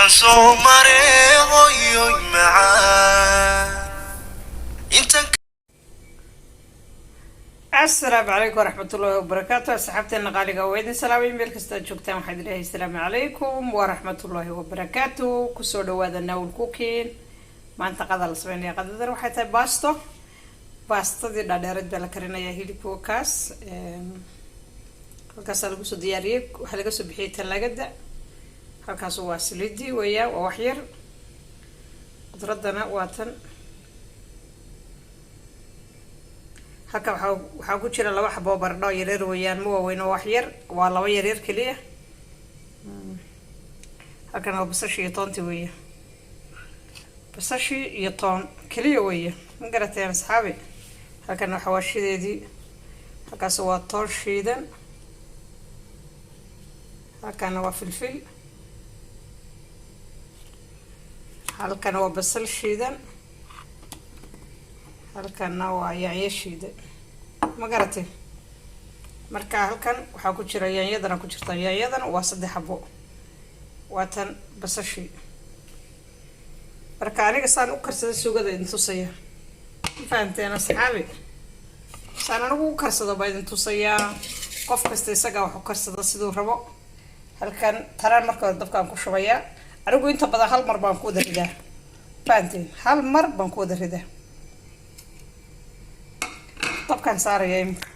Intaan soo maray, hooyoy macaan, intaan Asalaamu calaykum waraxmatullaahi wabarakaatu. Asxaabteena qaaliga, waa idin salaamay meel kasta aad joogtaan. Waxaa idin leeyahay asalaamu calaykum waraxmatullaahi wabarakaatu. Kusoo dhawaada Nawl Cooking. Maanta qada la sameynaya. Qadadan waxay tahay baasto, baastadii dhaadheereed baa la karinayaa. Hilibka kaas halkaasaa lagu soo diyaariyey, waxaa laga soo bixiyey talaagada. Halkaas waa saliidii weeyaan, waa wax yar. Khudradana waa tan. Halka waxaa ku jira laba xaboo baradho yaryar weeyaan, ma waaweyn oo wax yar, waa laba yaryar keliya. Halkan waa basashii iyo toonti weeye, basashii iyo toon keliya weeye, ma garateen asxaabi? Halkan waa xawaashideedii, halkaas waa toon shiidan, halkana waa filfil, halkana waa basal shiidan, halkana waa yaanyo shiidan, ma garatay? Marka halkan waxaa ku jira yaanyadana ku jirta, yaanyadana waa saddex xabo, waa tan basashii. Marka aniga saan u karsada suugada idin tusaya, ma fahamteen asxaabi? Saan anigu u karsado baa idin tusayaa. Qof kasta isagaa wax u karsada siduu rabo. Halkan taraan marka hore dabkaan ku shubayaa. Anigu inta badan hal mar baan ku wada ridaa, fahamteen? Hal mar baan ku wada ridaa. Dabkaan saaraya imika,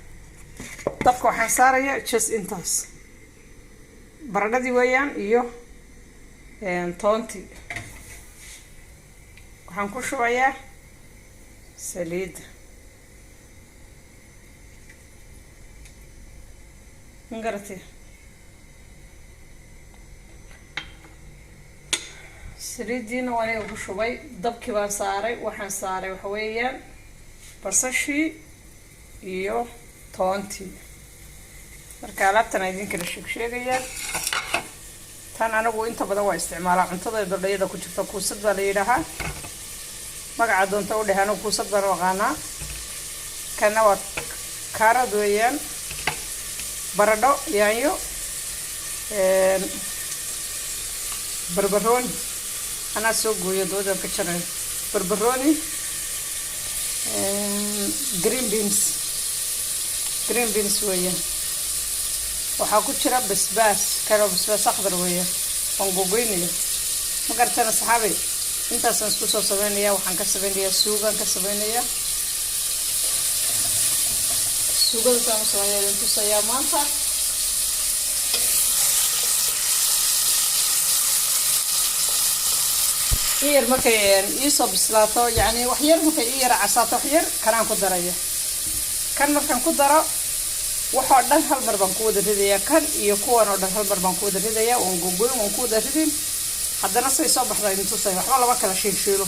dabka waxaan saaraya just intaas baradhadii weeyaan iyo toontii. Waxaan ku shubayaa saliidda, ma garatay? Saliiddiina waa aniga ku shubay, dabkii baan saaray. Waxaan saaray waxa weeyaan basashii iyo toontii. Marka alaabtan idin kala sheeg sheegayaa. Tan anigu inta badan waa isticmaalaa cuntada dhodhayada ku jirta. Kuusad baa la yidhaahaa, magaca doonta u dheh, anigu kuusad baan u aqaanaa. Kana waa kaarad weeyaan, baradho, yaanyo, barbarooni anaa soo gooyo, dabadaan ka jarayo barbarooni, green beans, green beans weeyaan. Waxaa ku jira basbaas kanoo basbaas akhdar weeyaan, waan gogoynaya, ma garatana saxaabay? Intaasaan isku soo sameynaya. Waxaan ka sameynayaa suugaan ka sameynayaa. Suugada saan u sameynaya idin tusayaa maanta. In yar markay iisoo bislaato, yacni wax yar markay ii yara casaato, wax yar kanaan ku daraya. Kan markaan ku daro, waxoo dhan hal mar baan ku wada ridayaa. Kan iyo kuwan oo dhan hal mar baan ku wada ridayaa. Waan gogoyn, waan ku wada ridin. Haddana say soo baxda idin tusay. Waxba lama kala shiilshiilo.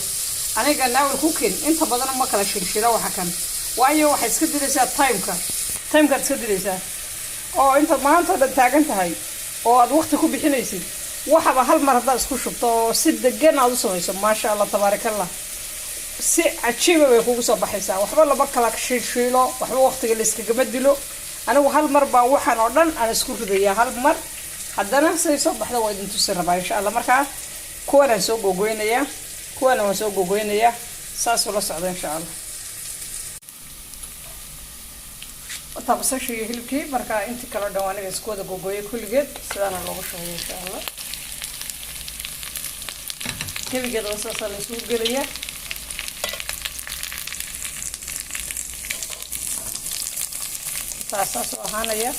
Aniga Naawil Cooking inta badan ma kala shiilshiilo waxa kan, waayo waxay iska dilaysaa timeka, timekaad iska dilaysaa oo intaad maanta o dhan taagan tahay oo aad waqti ku bixinaysid. Waxaba hal mar haddaad isku shubto oo si degan aad u samayso, maasha Allah, tabaarakallah, si cajiiba bay kugu soo baxaysaa. Waxba lama kala shiilshiilo, waxba waqtiga la iskagama dilo. Anigu hal mar baan waxaan oo dhan aan isku ridayaa, hal mar. Haddana siday soo baxda waa idin tusi rabaa, insha Allah. Markaa kuwanaan soo gogoynayaa, kuwana waan soo gogoynayaa, saasuu la socda, insha Allah. Wataa basasha iyo hilibkii. Marka intii kaleo dhan aniga isku wada gogoyay kulligeed, sidaana loogu shubaya, insha Allah. Gebigeeda saasaa la isugu gelayaa. Saas saasuu ahaanaya.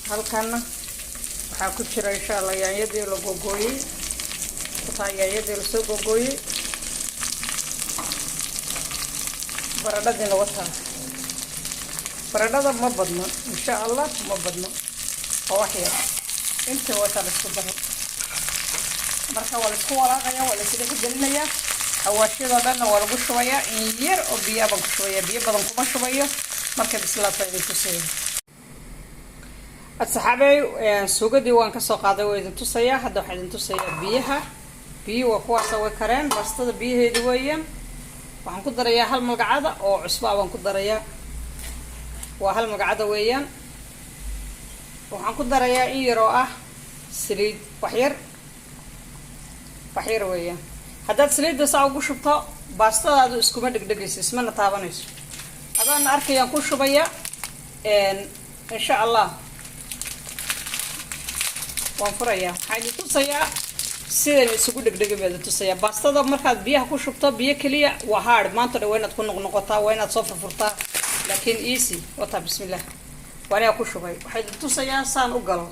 Halkanna waxaa ku jira, insha Allah, yaanyadii la gogooyey. Wataa yaanyadii lasoo gogooyey, baradhadiina wataa. Baradhada ma badno, insha Allah, ma badno, oo wax yar. Intii wataa la isku daro. Marka waa la isku walaaqaya, waa la isdhex gelinayaa, xawaashyadoo dhanna waa lagu shubayaa. In yar oo biyaa baan ku shubaya, biyo badan kuma shubayo. Markay bislaato idin tusaya, asxaabey. Suugadii waan kasoo qaaday, waa idin tusayaa. Hadda waxaa idin tusayaa biyaha. Biyuhu waa kuwaasa, way kareen. Baastada biyaheedi weeyaan. Waxaan ku darayaa hal malgacada oo cusbaa baan ku darayaa, waa hal malgacada weeyaan. Waxaan ku darayaa in yaroo ah Saliid wax yar, wax yar weeyaan. Haddaad saliidda saa ugu shubto, baastadaadu iskuma dhegdhegayso, ismana taabanayso. Adaana arkayaan ku shubaya, insha Allah waan furayaa. Waxaan idin tusayaa sidan isugu dhegdhegin baa idin tusayaa. Baastada markaad biyaha ku shubto, biyo keliya, waa hard. Maanta dhan waa inaad ku noqnoqotaa, waa inaad soo furfurtaa, laakiin easy wataa. Bismillah, waa anigaa ku shubay. Waxaa idin tusayaa saan u galo.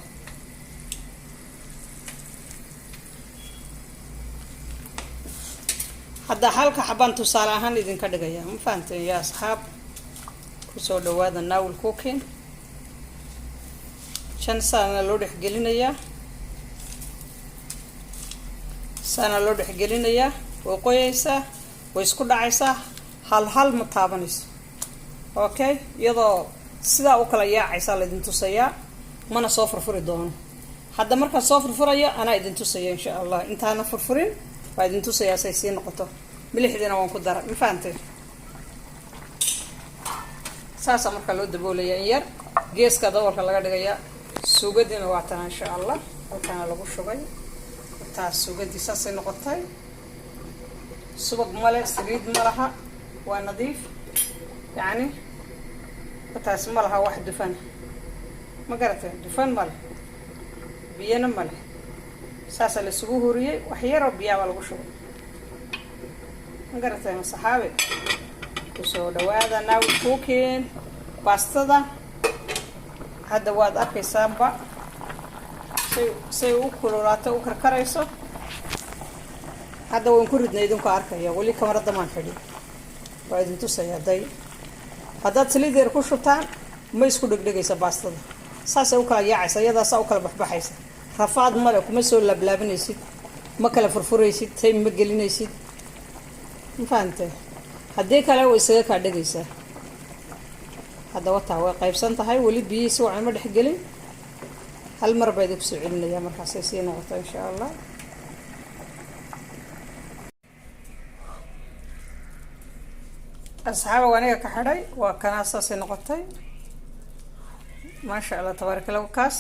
Hadda halka xabaan tusaale ahaan idinka dhigaya, ma fahanteen, yaa asxaab? Kusoo dhawaada Nawil Cooking. Shan saana loo dhexgelinayaa, saana loo dhexgelinayaa. Way qoyaysaa, way isku dhacaysaa, hal hal ma taabanayso. Okay, iyadoo sidaa u kala yaacaysaa laydin tusayaa, mana soo furfuri doono. Hadda markaan soo furfurayo anaa idin tusaya, insha Allah. Intaana furfurin waa idin tusayaa say sii noqoto. Milixdiina waan ku dara, ma fahantay? Saasaa markaa loo daboolaya, in yar geeska daboolka laga dhigayaa. Suugadiina waa tana, insha Allah, halkaana lagu shubay. Taas suugadii saasay noqotay. Subag male, saliid ma laha, waa nadiif. Yacni taas ma laha wax dufan, ma garatay? Dufan male, biyana male. Saasaa la isugu huriyey, wax yaroo biyaabaa lagu shubay, ma garatay, saxaabi? Kusoo dhawaada Nawil Cooking. Baastada hadda waad arkaysaanba say u kululaato, u karkarayso. Hadda waan ku ridnay, idinku arkaya. Weli kamarada maan xidhin, waa idin tusaya. Day, haddaad saliid yar ku shubtaan, ma isku dhegdhegaysa baastada. Saasay u kala yaacaysa, iyadaa saa u kala baxbaxaysa. Rafaad male, kuma soo laablaabanaysid, ma kala furfuraysid, time ma gelinaysid, ma fahantay? Haddii kale way isaga kaa dhegaysaa. Hadda wataa, way qaybsan tahay, weli biyihii si wacan ma dhexgelin. Hal mar baa idinku soo celinaya markaasay sii noqoto, insha Allah. Asxaaba, aniga ka xidhay, waa kanaa, saasay noqotay, maasha Allah, tabaaraka Allah. Kaas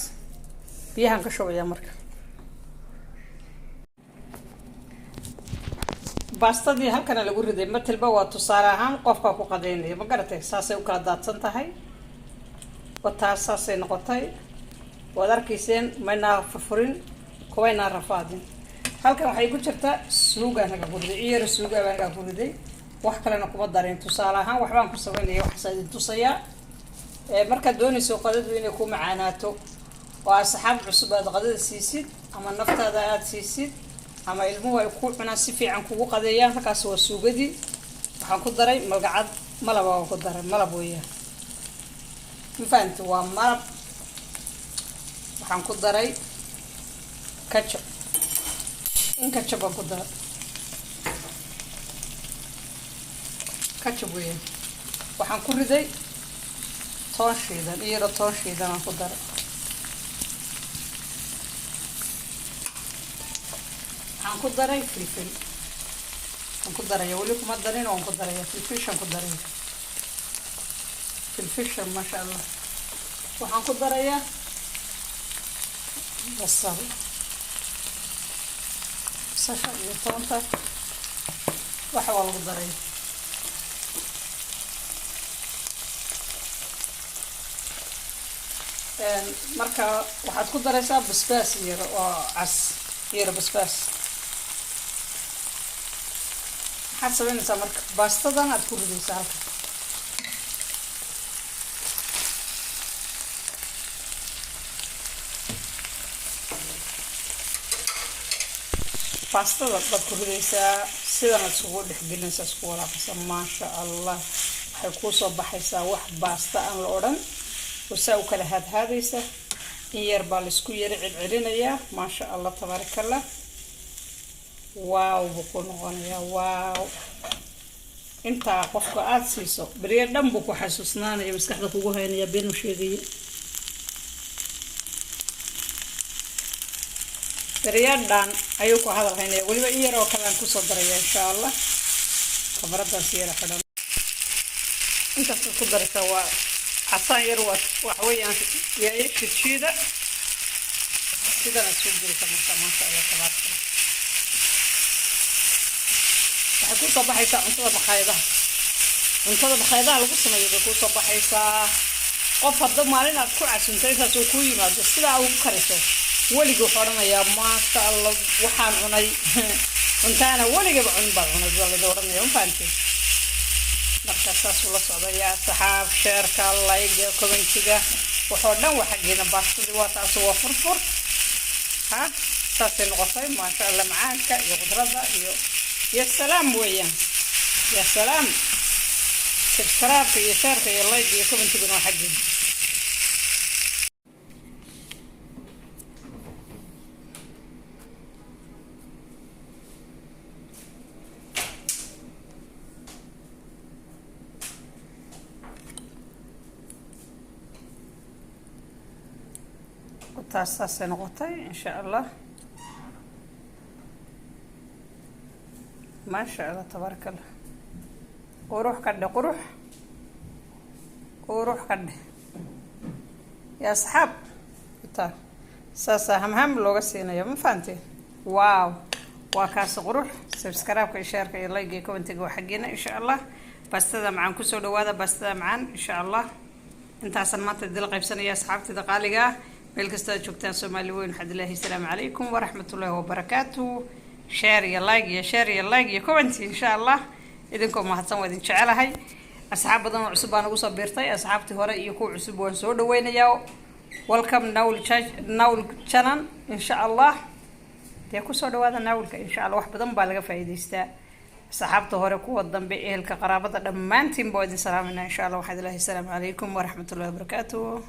biyahan ka shubayaa. Marka baastadii halkana lagu riday, matilba waa tusaale ahaan, qofkaa ku qadaynaya, ma garatay? Saasay u kala daadsan tahay, wataas saasay noqotay. Waad arkayseen, maynaa furfurin, kuwaynaa rafaadin. Halkan waxay ku jirtaa suugaan halkan ku riday, iyaro suugaa baan halkan ku riday, wax kalena kuma darin. Tusaale ahaan waxbaan ku samaynaya, waxaasaa idin tusayaa. Markaad doonayso qadadu inay ku macaanaato oo asxaab cusub aad qadada siisid, ama naftaada aada siisid, ama ilmuhu ay ku cunaan, si fiican kugu qadeeyaan, halkaas waa suugadii. Waxaan ku daray malgacad malaba, waan ku daray malab weeyaan, ma fahamti? Waa malab. Waxaan ku daray ketchup, in ketchup baan ku daray, ketchup weeyaan. Waxaan ku riday toon shiidan, iyaro toon shiidan aan ku daray. Waxaan ku daray filfil, waan ku daraya, weli kuma darin, waan ku daraya filfishan, ku daraya filfishan, maasha Allah. Waxaan ku darayaa basal, basasha iyo toonta waxa waa lagu daray. Marka waxaad ku daraysaa basbaas yar oo cas, yar basbaas. Maxaad samaynaysaa marka? Baastadan aad ku ridaysaa halka. Baastada baad ku ridaysaa, sidan aad isugu dhexgelinaysaa, isku walaaqaysaa, maasha Allah. Waxay kuusoo baxaysaa wax baasta aan la odhan oo saa u kala haadhaadaysa. In yar baa laisku yaro celcelinayaa, maasha Allah, tabaarakallah. Wow buu ku noqonayaa, wow. Intaa qofka aada siiso, beriyo dhan buu ku xasuusnaanaya, maskaxda kugu haynaya. Been u sheegaya, beriyo dhan ayuu ku hadal haynaya. Weliba in yar oo kale aan kusoo daraya, insha Allah. Kamaradaas yara xidhan, intaasaad ku daraysaa. Waa casaan yar, waa waxa weeyaan yaayo shidshiida. Sidan aad soo gelisa marka, maasha Allah, tabaaraka. Waxay kusoo baxaysaa cuntada makhaayadaha, cuntada makhaayadaha lagu sameeyo bay kusoo baxaysaa. Qof hadda maalin aad ku casuntay intaas uu kuu yimaado, sidaa ugu kariso, weligii wuxuu odhanayaa, "Maasha Allah, waxaan cunay cuntaana weligaba cunin baan cunay," baa laga odhanaya. Ma fahamtay? Marka saasuu la socdayaa, asxaab. Share-ka, like-ga, comment-iga, waxoo dhan waa xaggeena. Baastadii waa taas, waa furfur. Ha, saasay noqotay, maasha Allah. Macaanka iyo khudradda iyo salaam weeyaan, ya salaam. Subscribe-ka iyo share-ka iyo like iyo comment-iguna waa xaggeena. Taas saasay noqotay, insha Allah, maasha Allah, tabaaraka Allah. Qurux ka dhe, qurux, qurux ka dheh, ya asxaab. Ta saasaa hamham looga siinaya, ma fahanteen? Wow, waa kaasi qurux. Subscribe-ka, share-ka iyo like iyo comment-iga waa xaggeena, insha Allah. Baastada macaan kusoo dhawaada, baastada macaan, insha Allah. Intaasaan maanta dila qaybsanaya, asxaabtida qaaliga ah, meel kasta aad joogtaan. Soomaali weyn waxaad ilaahay, asalaamu calaykum waraxmatullaahi wabarakaatu. Share iyo like iyo share iyo like iyo comment, insha Allah. Idinkoo mahadsan, waa idin jecelahay. Asxaab badan oo cusub baa nagu soo biirtay. Asxaabtii hore iyo kuwa cusub waan soo dhaweynayaa. Welcome Nawl, Nawl channel, insha Allah. Dee kusoo dhawaada naawilka, insha Allah. Wax badan baa laga faa'iidaystaa. Asxaabta hore, kuwa dambe, ehelka, qaraabada, dhammaantiin baa idin salaamayna, insha Allah. Waxaad ilaahay, asalaamu calaykum waraxmatullahi wabarakaatu.